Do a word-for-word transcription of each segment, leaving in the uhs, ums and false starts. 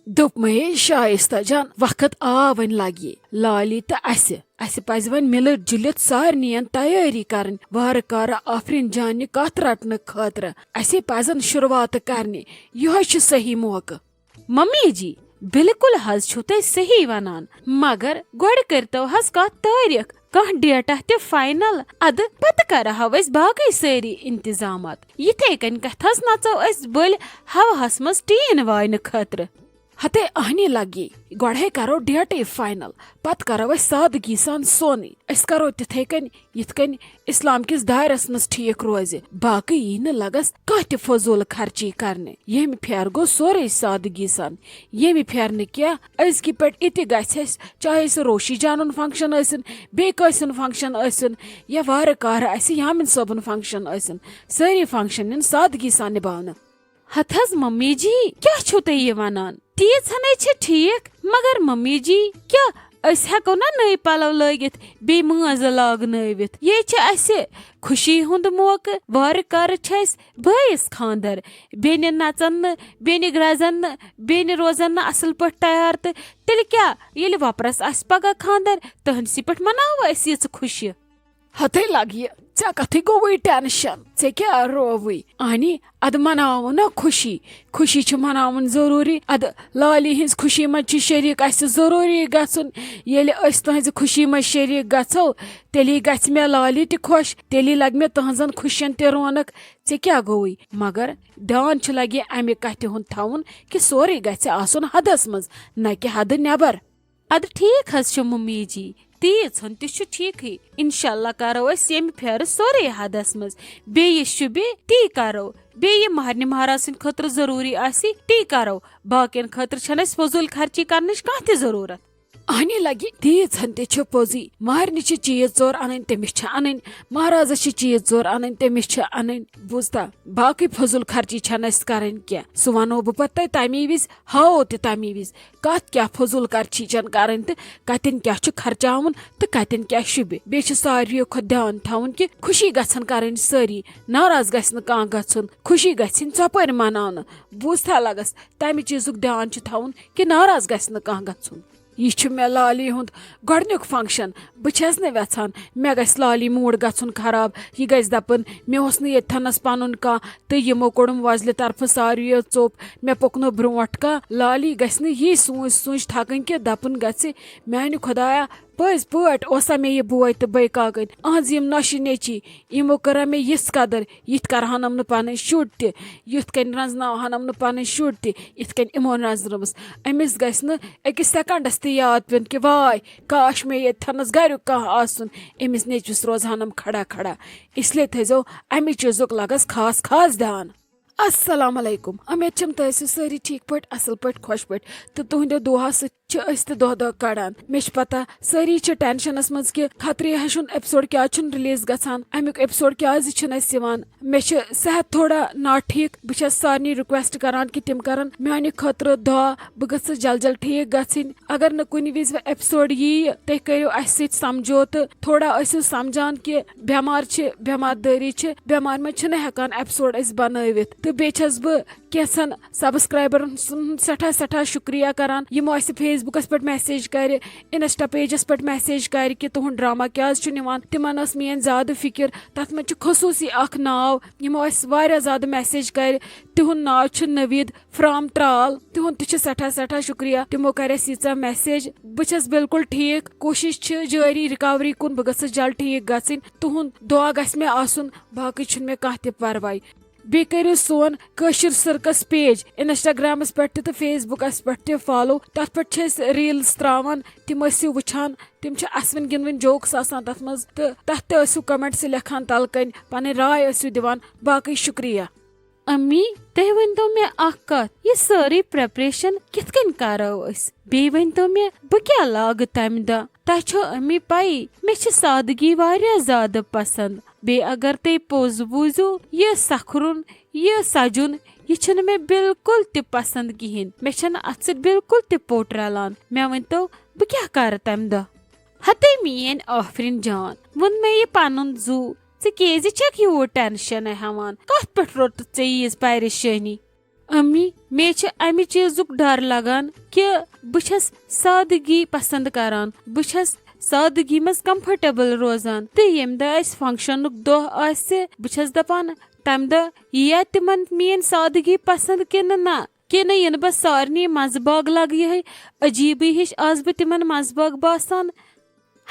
دوٚپمَے شایستہ جان، وقت آو، وۄنۍ لگہِ لالی تہٕ اسہِ۔ اسہِ پزِ وۄنۍ مِلِتھ جُلِتھ سارنٕیَن تیٲری کرٕنۍ وارٕ کارٕ آفرین جانہِ کتھ رٹنہٕ خٲطرٕ۔ اسے پزن شروعاتہٕ کرنہِ۔ یِہوٚے چھُ صحیح موقعہٕ۔ ممی جی، بالکل حظ چھِو تُہۍ صحیح ونان، مگر گۄڈٕ کٔرتو حظ کتھ تٲریخ، کانٛہہ ڈیٹا تہِ فاینل، ادٕ پتہٕ کرہو أسۍ باقٕے سٲری انتظامات۔ یِتھے کٔنۍ کتھ حظ نژو أسۍ بٔلۍ ہوہس منٛز ٹیٖن واینہٕ خٲطرٕ۔ ہتے اہنی لگی، گۄڈے کرو ڈیٹے فاینل، پتہٕ کرو أسۍ سادگی سان سونٕے۔ أسۍ کرو تِتھے کٔنۍ یِتھ کٔنۍ اسلام کِس دایرس منٛز ٹھیک روزِ، باقٕے یی نہٕ لگس کانٛہہ تہِ فضوٗل خرچی کرنہِ۔ ییٚمہِ پھیرٕ گوٚو سورُے سادگی سان، ییٚمہِ پھیرٕ نہٕ کینٛہہ۔ أزکہِ پٮ۪ٹھ یہِ تہِ گژھِ اسہِ، چاہے سُہ روشی جانُن فنکشن ٲسِن، بیٚیہِ کٲنٛسہِ ہُنٛد فنکشن ٲسِن، یا وارٕ کارٕ اسہِ یامِن صٲبُن فنکشن ٲسِن، سٲری فنکشن یِن سادگی سان نباونہٕ۔ ہتہٕ حظ ممی جی، کیٛاہ چھِو تُہۍ یہِ ونان؟ تیٖژ ہنے چھِ ٹھیٖک، مگر ممی جی، کیٛاہ أسۍ ہٮ۪کو نا نٔوۍ پلو لٲگِتھ، بیٚیہِ مٲنٛزٕ لاگنٲوِتھ؟ یے چھِ اسہِ خوشی ہُنٛد موقعہٕ، وارٕ کارٕ چھِ اسہِ بٲیِس خانٛدر، بیٚنہِ نژن نہٕ، بیٚنہِ گرٛزن نہٕ، بیٚنہِ روزن نہٕ اصل پٲٹھۍ تیار، تہٕ تیٚلہِ کیٛاہ، ییٚلہِ وۄپرس آسہِ پگاہ خانٛدر، تٔہنٛدسٕے پٮ۪ٹھ مناوو أسۍ یِژھ خوشی۔ ہتے لگہِ، ژےٚ کتھٕے گوٚوُے ٹینشن؟ ژےٚ کیٛاہ رووُے؟ اہنی، ادٕ مناوو نا خوشی۔ خوشی چھِ مناوٕنۍ ضروٗری۔ ادٕ لالی ہٕنٛز خوشی منٛز چھِ شریٖک اسہِ ضروٗری گژھُن۔ ییٚلہِ أسۍ تُہنٛزِ خوشی منٛز شریٖک گژھو، تیٚلی گژھِ مےٚ لالی تہِ خۄش، تیٚلی لگہِ مےٚ تُہنٛزن خوشین تہِ رونق۔ ژےٚ کیٛاہ گوٚوُے؟ مگر دیان چھُ لگہِ امہِ کتھِ ہُنٛد تھاوُن کہِ سورُے گژھِ آسُن حدس منٛز، نہ کہِ حدٕ نٮ۪بر۔ ادٕ ٹھیک حظ چھُ ممی جی، تیٖژ ہن تہِ چھُ ٹھیکھٕے۔ انشاءاللہ کرو أسۍ ییٚمہِ پھیرٕ سورُے حدس منٛز۔ بیٚیہِ شوٗبہِ تی کرو، بیٚیہِ یہِ مہرنہِ مہراز سٕنٛدِ خٲطرٕ ضروٗری آسہِ تی کرو۔ باقین خٲطرٕ چھنہٕ اسہِ فضوٗل خرچی کرنٕچ کانٛہہ تہِ ضروٗرت۔ اہنی لگہِ، تیٖژ ہن تہِ چھُ پوٚزُے۔ مہرنہِ چھِ چیٖز ژور انٕنۍ، تٔمِس چھِ انٕنۍ۔ مہرازس چھِ چیٖز ژور انٕنۍ، تٔمِس چھِ انٕنۍ۔ بوٗزتھا؟ باقٕے فضوٗل خرچی چھنہٕ اسہِ کرٕنۍ کینٛہہ۔ سُہ ونو بہٕ پتہٕ تۄہہِ تمی وِزِ، ہاوو تہِ تمی وِزِ۔ کتھ کیٛاہ فضوٗل خرچی چھَنہٕ کَرٕنۍ تہٕ کَتٮ۪ن کیٛاہ چھُ خرچاوُن تہٕ کَتٮ۪ن کیٛاہ شوٗبہِ۔ بیٚیہِ چھُ ساروِیو کھۄتہٕ دیان تھاوُن کہِ خوشی گژھن کَرٕنۍ سٲری، ناراض گژھِ نہٕ کانٛہہ گژھُن، خوشی گژھِ یِنۍ ژۄپٲرۍ مَناونہٕ۔ بوٗزتھا لَگَس، تَمہِ چیٖزُک دیان چھُ تھاوُن کہِ ناراض گژھِ نہٕ کانٛہہ گژھُن۔ یہِ چھُ مےٚ لالی ہُنٛد گۄڈٕنیُک function۔ بہٕ چھَس نہٕ یَژھان مےٚ گژھِ لالی mood گژھُن خراب۔ یہِ گژھِ دَپُن، "مےٚ اوس نہٕ ییٚتہِ تھَنَس پَنُن کانٛہہ تہٕ یِمو کوٚڑُم وۄزلہِ طرفہٕ ساروِیو ژوٚپ، مےٚ پوٚک نہٕ برونٛٹھ کانٛہہ۔" لالی گژھِ نہٕ یی سونٛچ سونٛچ تھَکٕنۍ کہِ دَپُن گژھِ، "میٛانہِ خۄدایا، پٔزۍ پٲٹھۍ اوسا مےٚ یہِ بوے تہٕ بٔے کاکَنۍ؟ أہنٛز یِم نۄشہِ نیٚچی، یِمو کٔرا مےٚ یِژھ قدٕر، یِتھ کَرٕہَنَم نہٕ پَنٕنۍ شُرۍ تہِ، یِتھ کٔنۍ رَنٛزناوہَنَم نہٕ پَنٕنۍ شُرۍ تہِ، یِتھ کٔنۍ یِمو رَنٛزنٲوٕس؟" أمِس گژھِ نہٕ أکِس سٮ۪کنٛڈَس تہِ یاد پیوٚن کہِ واے، کاش مےٚ ییٚتہِ تھَنَس گَریُک کانٛہہ آسُن، أمِس نیٚچوِس روزہَنَم کھڑا کھڑا۔ اس لیے تھٲیزیو اَمہِ چیٖزُک لَگَس خاص خاص دیان۔ السلام علیکم، امید چھم تُہۍ ٲسِو سٲری ٹھیٖک پٲٹھۍ، اصل پٲٹھۍ، خۄش پٲٹھۍ تہٕ تُہنٛدیو دُعا سۭتۍ چھِ أسۍ تہِ دۄہ دۄہ کڑان۔ مےٚ چھِ پتہ سٲری چھِ ٹینشنس منٛز کہِ خطرے ہا چھُنہٕ ایپیسوڈ کیازِ چھُنہٕ release گژھان، امیُک ایپیسوڈ کیازِ چھُنہٕ اَسہِ یِوان۔ مےٚ چھِ صحت تھوڑا نا ٹھیٖک، بہٕ چھَس سارنٕے request کران کہِ تِم کرن میانہِ خٲطرٕ دُعا، بہٕ گٔژھٕس جل جل ٹھیٖک گژھٕنۍ۔ اگر نہٕ کُنہِ وِزِ وۄنۍ ایپیسوڈ ییہِ، تُہۍ کٔرِو اَسہِ سۭتۍ سمجھوتہٕ، تھوڑا ٲسِو سمجھان کہِ بٮ۪مار چھِ، بٮ۪مار دٲری چھِ، بٮ۪مارِ منٛز چھِنہٕ ہٮ۪کان ایپیسوڈ أسۍ بنٲوِتھ۔ تہٕ بیٚیہِ چھَس بہٕ کینٛژھن سبسکرایبرن سُنٛد سٮ۪ٹھاہ سٮ۪ٹھاہ شُکریہ کران، یِمو اَسہِ فیس بُکس پٮ۪ٹھ میسیج کرِ، انسٹا پیجس پٮ۪ٹھ میسیج کرِ کہِ تُہُنٛد ڈرامہ کیازِ چھُنہٕ یِوان۔ تِمن ٲس میٲنۍ زیادٕ فکر۔ تتھ منٛز چھُ خصوٗصی اکھ ناو، یِمو اَسہِ واریاہ زیادٕ میسیج کرِ۔ تِہُنٛد ناو چھُ نوید فرام ترال۔ تِہُنٛد تہِ چھُ سٮ۪ٹھاہ سٮ۪ٹھاہ شُکریہ، تِمو کرِ اَسہِ ییٖژاہ میسیج۔ بہٕ چھَس بالکل ٹھیٖک، کوٗشِش چھِ جٲری recovery کُن، بہٕ گٔژھٕس جلد ٹھیٖک گژھٕنۍ۔ تُہُنٛد دعا گژھِ مےٚ آسُن، باقٕے چھُنہٕ مےٚ کانٛہہ تہِ پرواے۔ بیٚیہِ کٔرِو سون کٲشِر سرکس پیج انسٹاگرامس پٮ۪ٹھ تہِ تہٕ فیس بُکس پٮ۪ٹھ تہِ follow۔ تتھ پٮ۪ٹھ چھِ أسۍ reels تراوان، تِم ٲسِو وٕچھان۔ تِم چھِ اسوٕنۍ گِنٛدوٕنۍ jokes آسان تتھ منٛز، تہٕ تتھ تہِ ٲسِو comments لیکھان تلہٕ کنۍ، پنٕنۍ راے ٲسِو دِوان۔ باقٕے شُکریہ۔ امی، تُہۍ ؤنۍتو مےٚ اکھ کتھ، یہِ سٲرٕے preparation کِتھ کٔنۍ کرو أسۍ؟ بیٚیہِ ؤنۍتو مےٚ، بہٕ کیٛاہ لاگہٕ تمہِ دۄہ؟ تۄہہِ چھو امی پَیی، مےٚ چھِ سادگی واریاہ زیادٕ پسند۔ بیٚیہِ اگر تُہۍ پوٚز بوٗزِو، یہِ سکھرُن، یہِ سجُن، یہِ چھُنہٕ مےٚ بالکل تہِ پسند کِہیٖنۍ۔ مےٚ چھَنہٕ اتھ سۭتۍ بالکل تہِ پوٚٹ رلان۔ مےٚ ؤنۍتو، بہٕ کیٛاہ کرٕ تمہِ دۄہ؟ ہتے میٲنۍ آفرین جان، ووٚن مےٚ یہِ پنُن زُو، ژٕ کیازِ چھکھ یوٗت ٹینشن ہٮ۪وان؟ کتھ پٮ۪ٹھ روٚٹُتھ ژےٚ ییٖژ پریشٲنی؟ امی، مےٚ چھِ امہِ چیزُک ڈر لگان کہِ بہٕ چھس سادگی پسند کران، بہٕ چھس سادگی منٛز کمفرٹیبل روزان، تہٕ ییٚمہِ دۄہ اسہِ فنکشنُک دۄہ آسہِ، بہٕ چھس دپان، تمہِ دۄہ یییا تِمن میٲنۍ سادگی پسند کِنہٕ نہ؟ کِنہٕ یِنہٕ بہٕ سارنٕے منٛزٕ باگ لگہٕ یِہے عجیبٕے ہِش آسہٕ بہٕ تِمن منٛزٕ باگ باسان؟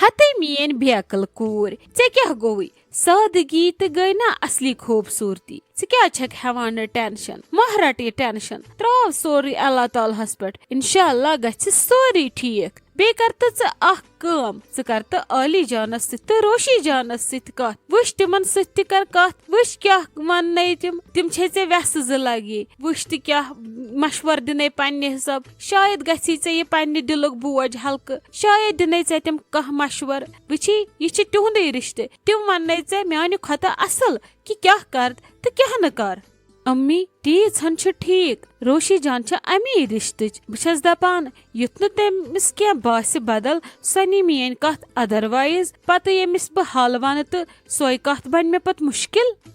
ہتے میٲنۍ بیقل کوٗر، ژےٚ کیٛاہ گوٚوُے؟ سادگی تہِ گٔے نا اصلی خوٗبصوٗرتی۔ ژٕ کیٛازِ چھکھ ہٮ۪وان نہٕ ٹینشن؟ مہ رٹ یہِ ٹینشن، تراو سورُے اللہ تعالیٰ ہس پٮ۪ٹھ، انشاء اللہ گژھِ سورُے ٹھیٖک۔ بیٚیہِ کر تہٕ ژٕ اکھ کٲم، ژٕ کر تہٕ عالی جانس سۭتۍ تہٕ روشی جانس سۭتۍ کتھ۔ وٕچھ تِمن سۭتۍ تہِ کر کتھ، وٕچھ کیٛاہ وننے تِم۔ تِم چھے ژےٚ وٮ۪سہٕ زٕ لگی۔ وٕچھ تہٕ کیٛاہ مشور دِنے پننہِ حساب۔ شاید گژھی ژےٚ یہِ پننہِ دِلُک بوج ہلکہٕ۔ شاید دِنے ژےٚ تِم کانٛہہ مشور۔ وٕچھی، یہِ چھِ تِہُنٛدُے رشتہٕ۔ تِم وننے ژےٚ میانہِ کھۄتہٕ اصل کہِ کیٛاہ کر تہٕ کیٛاہ نہٕ کر۔ امی، تیٖژ ہن چھُ ٹھیٖک۔ روشی جان چھِ امی رشتٕچ۔ بہٕ چھس دپان، یُتھ نہٕ تٔمِس کینٛہہ باسہِ بدل، سۄ نی میٲنۍ کتھ otherwise۔ پتہٕ ییٚمِس بہٕ حال ونہٕ تہٕ سۄے کتھ بنہِ مےٚ پتہٕ مشکل۔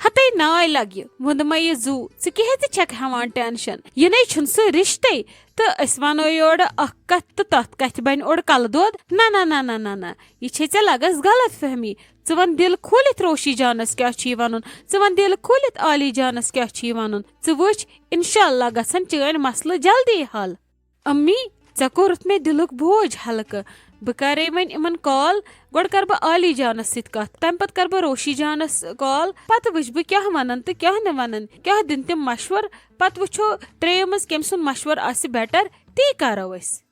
ہتے ناے لگہِ، ووٚنمے یہِ زُو، ژٕ کیٛازِ چھکھ ہٮ۪وان ٹینشن؟ یہِ نے چھُنہٕ سُہ رشتے، تہٕ أسۍ ونو یورٕ اکھ کتھ تہٕ تتھ کتھِ بنہِ اورٕ کلہٕ دود۔ نہ، نہ، نہ، نہ، نہ، نہ، یہِ چھے ژےٚ لگس غلط فہمی۔ ژٕ ون دل کھوٗلِتھ روشی جانس کیٛاہ چھُے ونُن، ژٕ ون دل کھوٗلِتھ عالی جانس کیٛاہ چھُے ونُن۔ ژٕ وٕچھ، انشاء اللہ گژھن چٲنۍ مسلہٕ جلدی حل۔ امی، ژےٚ کوٚرُتھ مےٚ دِلُک بوج ہلکہٕ۔ بہٕ کرے وۄنۍ یِمن کال۔ گۄڈٕ کرٕ بہٕ عالی جانس سۭتۍ کتھ، تمہِ پتہٕ کرٕ بہٕ روشی جانس کال۔ پتہٕ وٕچھٕ بہٕ کیٛاہ ونن تہٕ کیٛاہ نہٕ ونن، کیٛاہ دِن تِم مشور۔ پتہٕ وٕچھو ترٛیٚیو منٛز کٔمۍ سُنٛد مشور آسہِ better، تی کرو أسۍ۔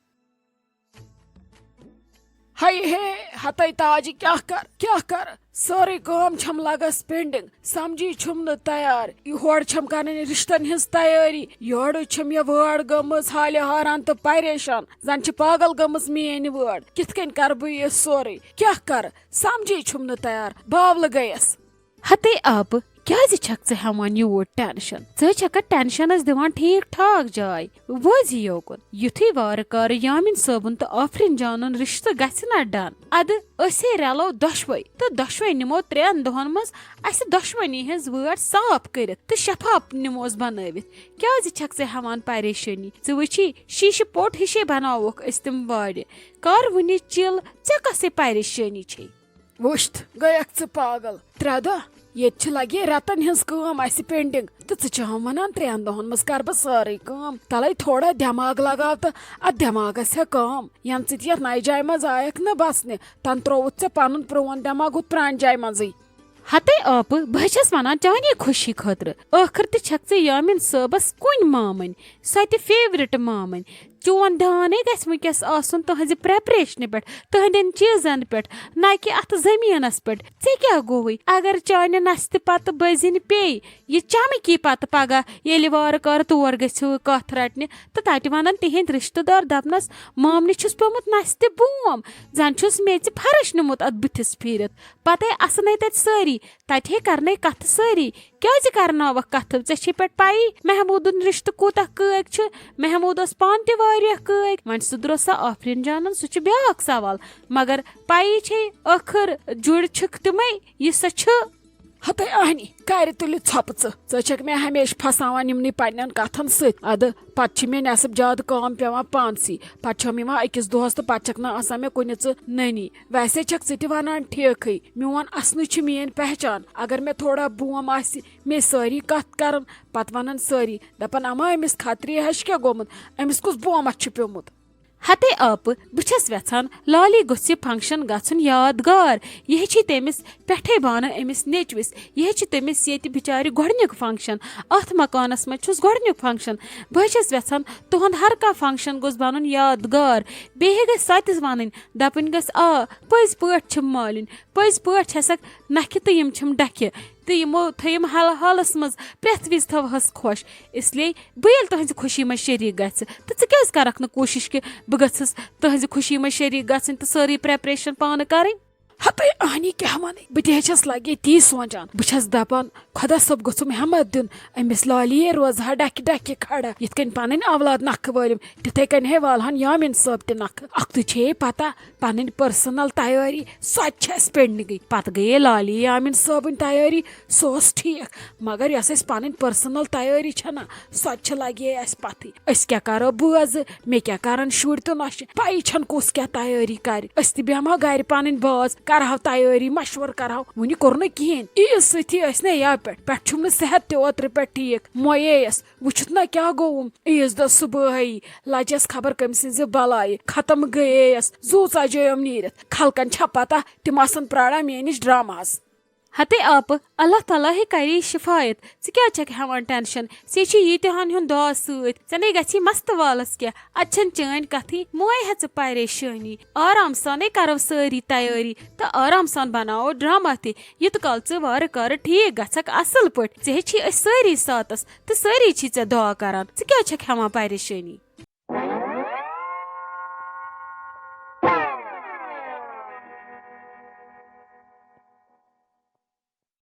ہاے ہے، ہتے تاجہِ کیٛاہ کر، کیٛاہ کر؟ سٲرٕے کٲم چھم لگس pending، سمجھی چھُم نہٕ تیار۔ یہِ ہورٕ چھم کرٕنۍ رشتن ہٕنٛز تیٲری، یورٕ چھم یہِ وٲر گٔمٕژ حالہِ حٲران تہٕ پریشان، زن چھِ پاگل گٔمٕژ میٲنۍ وٲر۔ کِتھ کٔنۍ کرٕ بہٕ یہِ سورُے؟ کیٛاہ کرٕ؟ سمجھی چھُم نہٕ تیار، باولہٕ گٔیس۔ ہتے آپہٕ، کیٛازِ چھکھ ژٕ ہٮ۪وان یوٗت ٹینشن؟ ژٕ چھکھ ٹینشنس دِوان ٹھیٖک ٹھاک جاے۔ وٲزی یوکُن۔ یُتھُے وارٕ کارٕ یامین صٲبُن تہٕ آفرین جانُن رشتہٕ گژھِ نہ done، ادٕ أسے رلو دۄشوے تہٕ دۄشوے نِمو ترٛٮ۪ن دۄہن منٛز اسہِ دۄشوٕنی ہٕنٛز وٲر صاف کٔرِتھ تہٕ شفاف نِموس بنٲوِتھ۔ کیٛازِ چھکھ ژٕ ہٮ۪وان پریشٲنی؟ ژٕ وٕچھی، شیٖشہٕ پوٚٹ ہِشے بناووکھ أسۍ تِم وارِ۔ کر وُنہِ چِل، ژےٚ کۄسٕے پریشٲنی چھے؟ وٕچھتھ گٔیکھ ژٕ پاگل۔ ترٛےٚ دۄہ؟ ییٚتہِ چھِ لگے رٮ۪تن ہٕنٛز کٲم اسہِ pending، تہٕ ژٕ چھِ ہم ونان ترٛٮ۪ن دۄہن منٛز کرٕ بہٕ سٲرٕے کٲم۔ تلے تھوڑا دٮ۪ماغ لگاو تہٕ اتھ دٮ۪ماغس ہیٚہ کٲم، ییٚمہِ سۭتۍ یتھ نَیہِ جایہِ منٛز آیکھ نہٕ بسنہِ۔ تن ترووُتھ ژےٚ پنُن پرون دٮ۪ماغ ہُتھ پرانہِ جایہِ منٛزٕے۔ ہتے آپہٕ، بہٕ چھس ونان چانی خوشی خٲطرٕ۔ ٲخٕر تہِ چھکھ ژٕ یامین صٲبس کُنۍ مامٕنۍ، سۄ تہِ favourite مامٕنۍ۔ چون دھیانے گژھِ وٕنکیٚس آسُن تُہنزِ پریپریشنہِ پٮ۪ٹھ، تُہندٮ۪ن چیزن پٮ۪ٹھ، نہ کہِ اتھ زمینس پٮ۪ٹھ۔ ژےٚ کیٛاہ گوٚوُے؟ اگر چانہِ نستہِ پتہٕ بٔزِنۍ پیٚیہِ، یہِ چمکی پتہٕ پگاہ ییٚلہِ وارٕ کارٕ تور گژھِو کتھ رٹنہِ، تہٕ تتہِ ونن تِہندۍ رشتہٕ دار، دپنس، مامنہِ چھُس پیومُت نستہِ بوم، زن چھُس میژِ فرش نیومُت اتھ بٕتھِس پھیرِتھ۔ پتے اسنے تتہِ سٲری، تتہِ ہے کرنے کتھٕ سٲری۔ کیازِ کرناوکھ کتھٕ؟ ژےٚ چھے پٮ۪ٹھ پیی، محمودُن رشتہٕ کوٗتاہ کٲگۍ چھِ؟ محمود اوس پانہٕ تہِ واریاہ کٲگۍ۔ وۄنۍ سُدرو سا آفرین جانن، سُہ چھُ بیاکھ سوال۔ مگر پیی چھے، ٲخٕر جُرۍ چھِکھ تِمے، یہِ سا چھِ۔ ہتے اہنی، کرِ تُلہِ ژھۄپہٕ ژٕ۔ ژٕ چھکھ مےٚ ہمیشہٕ پھساوان یِمنٕے پننٮ۪ن کتھن سۭتۍ۔ ادٕ پتہٕ چھِ مےٚ نٮ۪صٕب زیادٕ کٲم پٮ۪وان پانسٕے۔ پتہٕ چھَم یِوان أکِس دۄہس تہٕ پتہٕ چھکھ نہٕ آسان مےٚ کُنہِ ژٕ نٔنی۔ ویسے چھکھ ژٕ تہِ ونان ٹھیکھٕے، میون اسنُے چھُ میٲنۍ پہچان۔ اگر مےٚ تھوڑا بوم آسہِ، مے سٲری کتھ کرن، پتہٕ ونن سٲری، دپن، اما أمِس خطری ہش کیٛاہ گوٚمُت، أمِس کُس بومت چھُ پیومُت؟ ہتے آپہٕ، بہٕ چھَس وٮ۪ژھان لالی گوٚژھ یہِ function گژھُن یادگار۔ یہِ ہیٚچھِ تٔمِس پٮ۪ٹھَے بانہٕ أمِس نیٚچوِس۔ یہِ ہیٚچھِ تٔمِس ییٚتہِ بِچارِ گۄڈٕنیُک function۔ اَتھ مکانَس منٛز چھُس گۄڈٕنیُک function۔ بہٕ حظ چھَس وٮ۪ژھان تُہُنٛد ہر کانٛہہ function گوٚژھ بَنُن یادگار۔ بیٚیہِ ہیٚکہِ سۄ تہِ وَنٕنۍ، دَپٕنۍ گٔژھ، آ، پٔزۍ پٲٹھۍ چھِم مالِنۍ، پٔزۍ پٲٹھۍ چھَسکھ نَکھِ تہٕ یِم چھِم ڈَکھِ۔ تہٕ یِمو تھٲیِم حال-، حالس منٛز پرٛٮ۪تھ وِزِ تھٲوہَس خۄش۔ اس لیے بہٕ ییٚلہِ تُہٕنٛزِ خوشی منٛز شریٖک گژھِ، تہٕ ژٕ کیٛازِ کرکھ نہٕ کوٗشِش کہِ بہٕ گٔژھٕس تُہٕنٛزِ خوشی منٛز شریٖک گژھٕنۍ تہٕ سٲرٕے preparation پانہٕ کرٕنۍ؟ ہتے اہنی کیٛاہ وَنہٕ، بہٕ تہِ ہے چھَس لگے تی سونٛچان۔ بہٕ چھَس دَپان، خۄدا صٲب گوٚژھُم ہٮ۪مت دیُن، أمِس لالیے روزٕ ہا ڈَکھِ ڈَکھِ کھڑا، یِتھ کٔنۍ پَنٕنۍ اولاد نَکھٕ وٲلِم، تِتھَے کٔنۍ ہے والہٕ ہن یامِن صٲب تہِ نَکھٕ۔ اَکھتُے چھے پَتہ، پَنٕنۍ پٔرسٕنَل تیٲری، سۄ تہِ چھِ اَسہِ پینڈِنٛگٕے۔ پَتہٕ گٔیے لالیے یامِن صٲبٕنۍ تیٲری، سُہ اوس ٹھیٖک، مگر یۄس اَسہِ پَنٕنۍ پٔرسٕنَل تیٲری چھَنہ، سۄ تہِ چھِ لگے اَسہِ پَتہٕ۔ أسۍ کیٛاہ کرو بوزٕ؟ مےٚ کیٛاہ کرن شُرۍ تہٕ نۄشہِ؟ پَیی چھَنہٕ کُس کیٛاہ تیٲری کرِ۔ أسۍ تہِ بیٚہمو گرِ پَنٕنۍ باز، کرہو تیٲری، مشورٕ کرہو۔ وُنہِ کوٚر نہٕ کِہیٖنۍ۔ عیٖز سۭتی ٲسۍ نہ یَوٕ پٮ۪ٹھ، پٮ۪ٹھٕ چھُم نہٕ صحت تہِ اوترٕ پٮ۪ٹھ ٹھیٖک۔ مویے یَس، وُچھُتھ نہ کیٛاہ گوٚوُم۔ عیٖز دۄہ صُبحٲیی لجس خبر کٔمۍ سٕنٛزِ بلایہِ، ختم گٔیے یَس، زُو ژجیوم نیٖرِتھ۔ خلقن چھا پتہ، تِم آسن پراران میٲنِس ڈراماہس۔ ہتے آپہٕ، اللہ تعالیٰ ہے کری شفایت۔ ژٕ کیٛازِ چھکھ ہٮ۪وان ٹینشن؟ ژےٚ چھُے ییٖتیٛاہن ہُنٛد دعا سۭتۍ، ژےٚ نے گژھی مستہٕ والس کیٛاہ؟ اتہِ چھنہٕ چٲنۍ کتھٕے، مہٕ ہے ژٕ پریشٲنی۔ آرام سانے کرو سٲری تیٲری تہٕ آرام سان بناوو ڈرامہ تہِ۔ یوٗت کال ژٕ وارٕ کارٕ ٹھیٖک گژھکھ اصل پٲٹھۍ، ژےٚ ہے چھی أسۍ سٲری ساتس تہٕ سٲری چھی ژےٚ دعا کران۔ ژٕ کیٛازِ چھکھ ہٮ۪وان پریشٲنی؟